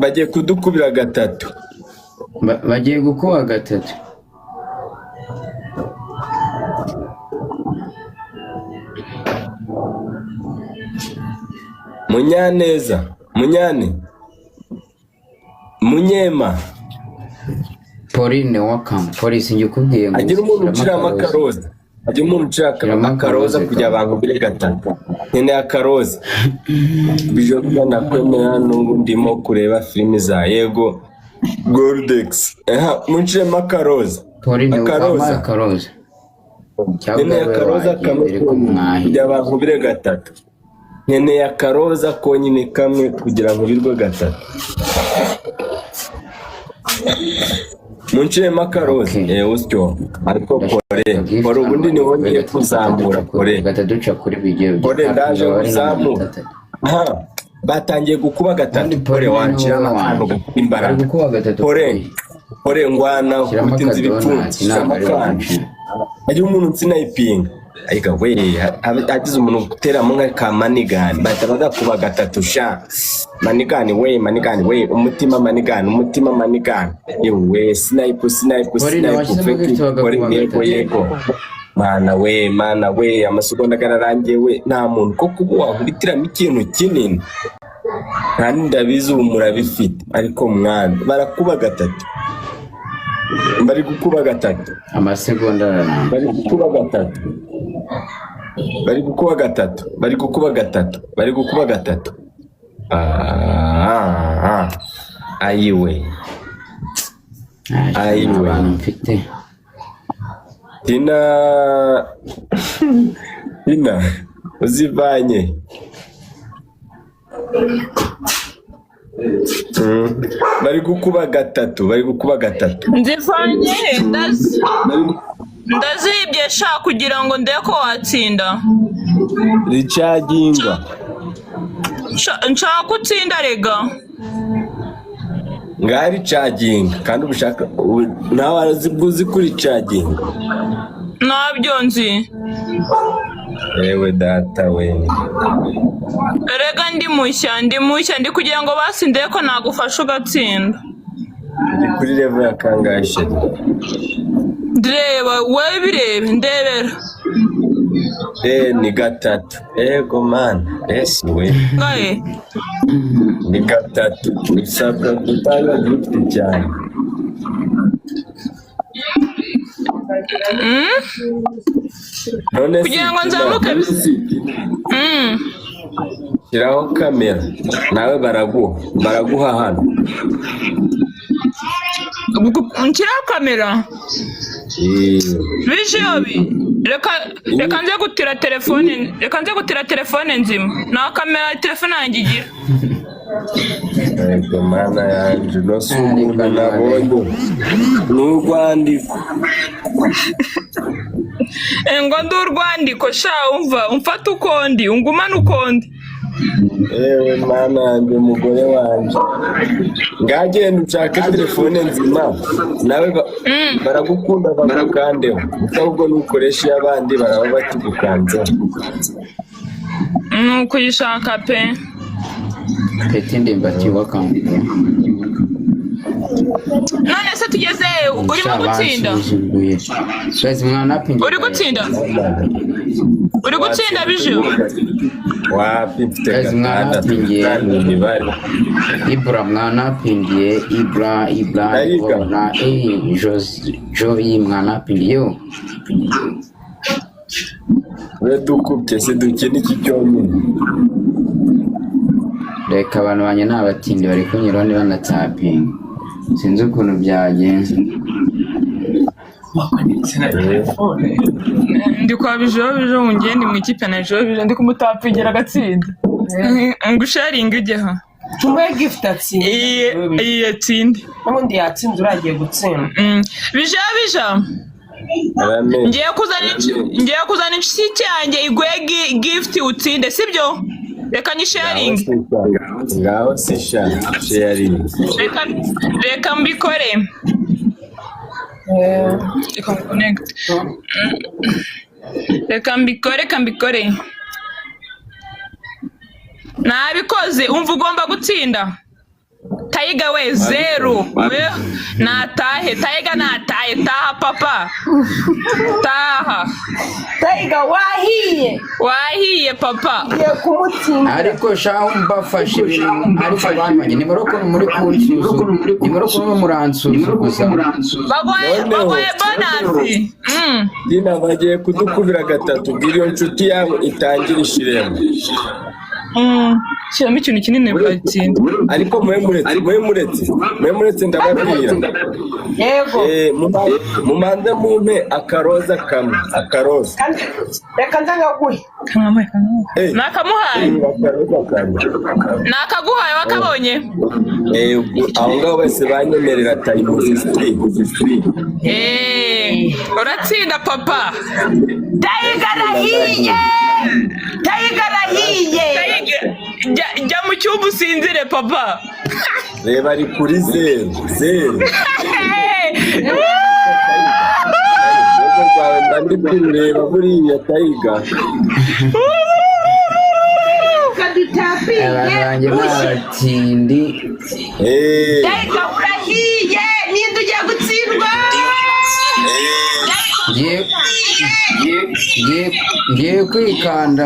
Bagiye kudukubira gatatu. Bagiye gukuba gatatu. Munyaneza, Munyane, Munyema. Pauline, welcome. Polisi, njye ukubwiye ngo Agira umuntu shyiramo uciramo akaroza. akaroza, agira umuntu ucira Shyiramo akaroza akaroza kugira kawe. bankubire gatatu. Nkeneye akaroza. Bijoka, ndakwemera, n'ubu ndimo kureba filimi za yego Goldex. Aha munciremo akaroza. Pauline, wampaye Akaroza. akaroza cyangwa Nkeneye we akaroza wagiye kamwe mbere ko konyine mwahiye. kugira bankubire gatatu. Nkeneye akaroza konyine kamwe kugira nkubirwe gatatu. Munciremo akaroza. Okay. Eh, usyo ariko Ndashaka kore gift. kore, ubundi Hano niho bari ngiye gatatu kuzamura duca kuri kore. gatatu duca kuri bigiye Kore, ndaje hafi bari nkuzamura. gatatu. Aha batangiye gukuba gatatu. Ubundi Kore, Pauline ni wanciramo wowe akantu wanjye. gafite Bari imbaraga. gukuba gatatu. Kore. Kuri Kore, ngwana shyiramo kutinza ibipfunsi. akadonati, Shyiramo ntabwo ari akantu. buce. Hagira umuntu nsinayipinga ariko we hagize umuntu uteramo nka ka manigani, bahita bagakuba gatatu sha. Manigani we, manigani we, umutima manigani, umutima manigani, yewe snipe, snipe. Pauline, Snipe. washyizemo Feki. gift Kore. bagakuba Yego. gatatu. Yego, mana we, mana we, amasegonda ararangiye we. Nta muntu ko kuba wankubitiramo ikintu kinini, kandi ndabizi ubu murabifite, ariko mwana barakuba gatatu, bari gukuba gatatu. Amasegonda ararangiye. Bari gukuba gatatu, bari gukuba gatatu, bari gukuba gatatu, bari gukuba gatatu. Ah, ayiwe. Nta Ayiwe. bantu mfite. Tina, Tina, uzivanye. Bari gukuba gatatu, bari gukuba gatatu. Nzivanye he? Ndazibye sha kugira ngo ndebe ko watsinda. Ricaginga. Nshaka ko utsinda rega. Ngaho ricaginga, kandi ubushaka nawe uzi kuri caginga. Ntabyo nzi. Ewe data we. Rega ndi mushya, ndi mushya, ndi kugira ngo basi ndebe ko nagufasha ugatsinda. Uri kuri level ya kangahe, chérie? Ndeba wowe, birebe, ndebera. Eh, ni gatatu. Ego man, esi we. Ngahe? Ni gatatu. Usabwa gutanga gift cyane. None se Kugira ngo Tina, nzamuke. Shyiraho kamera nawe, baraguha hano. Nshyiraho kamera? Eh. Bijobi, reka nze gutira telefone, reka nze gutira telefone nzima, nta kamera telefone yanjye igira. Ego mana yanje, no si umuntu nabonye, ni urwandiko. Eh, ngo ndi urwandiko sha? Umva, umfate uko ndi, ungumane uko ndi. Ewe mana yanjye, umugore wanjye, ngagenda ushake telefone nzima nawe baragukunda bagukandeho, kuko ahubwo nukoresha iy'abandi baraba bakigukanzeho. Ni ukuyishaka pe. Peti Ndimbati, welcome. None se tugeze urimo Sha gutsinda? bansuzuguye. Guys, mwanapingiye. Uri gutsinda, uri gutsinda, Biju? Wapi, mfite Guys, gatandatu. mwanapingiye. Kandi imibare. Ibra, mwanapingiye. Ibra, Ibra. Ndayiga. Na eh Jos Joy, mwanapingiye yo. We dukubye se dukina iki cyonyine? Reka, abantu banjye ni abatindi, bari kunyuraho niba banatapinga, sinzi ukuntu byagenze. Wakonetse na telefone. Ndi kwa Bijo, Bijo ngiye, ndi mu ikipe na Bijo, Bijo ndi kumutapigira agatsinda ngo usharinge ujyeho. Tumuhe gift atsinda. Iyi yatsinde. N'ubundi yatsinze, uragiye gutsinda. Bijo, Bijo. Arame. Ngiye kuzana inshuti yanjye iguhe gift utsinde, sibyo? Reka nyisharinge. Ngaho se sha, sharing. Reka mbikore. Reka connect. Reka mbikore, reka mbikore. Nabikoze. Umva, ugomba gutsinda. Tayiga we, zeru we, natahe. Tayiga natahe. Taha papa, taha. Tayiga wahiye. Wahiye papa. Ugiye kumutsinda. Ariko shahu, mbafashe ibintu, ariko bantu nimero ukuntu muri kunsuzuma, nimero ukuntu muransuzuguza. Bagoye. Noneho. Bagoye bonus. Dina, bagiye kudukubira gatatu. Bwira iyo nshuti yawe itangire ishiremo. Shyiramo ikintu kinini batsinda. Ariko mwe muretse, mwe muretse, mwe muretse, ndababwira. Yego. Mumanze mumpe akaroza kamwe, akaroza. Kandi reka nze ngaguhe. Nakamuhaye. Akaroza kamwe. Nakaguhaye, wakabonye. Ubwo aho ngaho bose banyemerera times 3. Uratsinda papa. Tayiga arahiye, Tayiga arahiye. Tayiga, jya mu cyumba usinzire papa. Reba, ari kuri zeru zeru. Urwego rwawe mba ndi kurureba buriya, Tayiga. Kadutapinge. Abantu banjye ni abatindi. Tayiga urahiye, ninde ugiye gutsindwa? Ngiye kwikanda.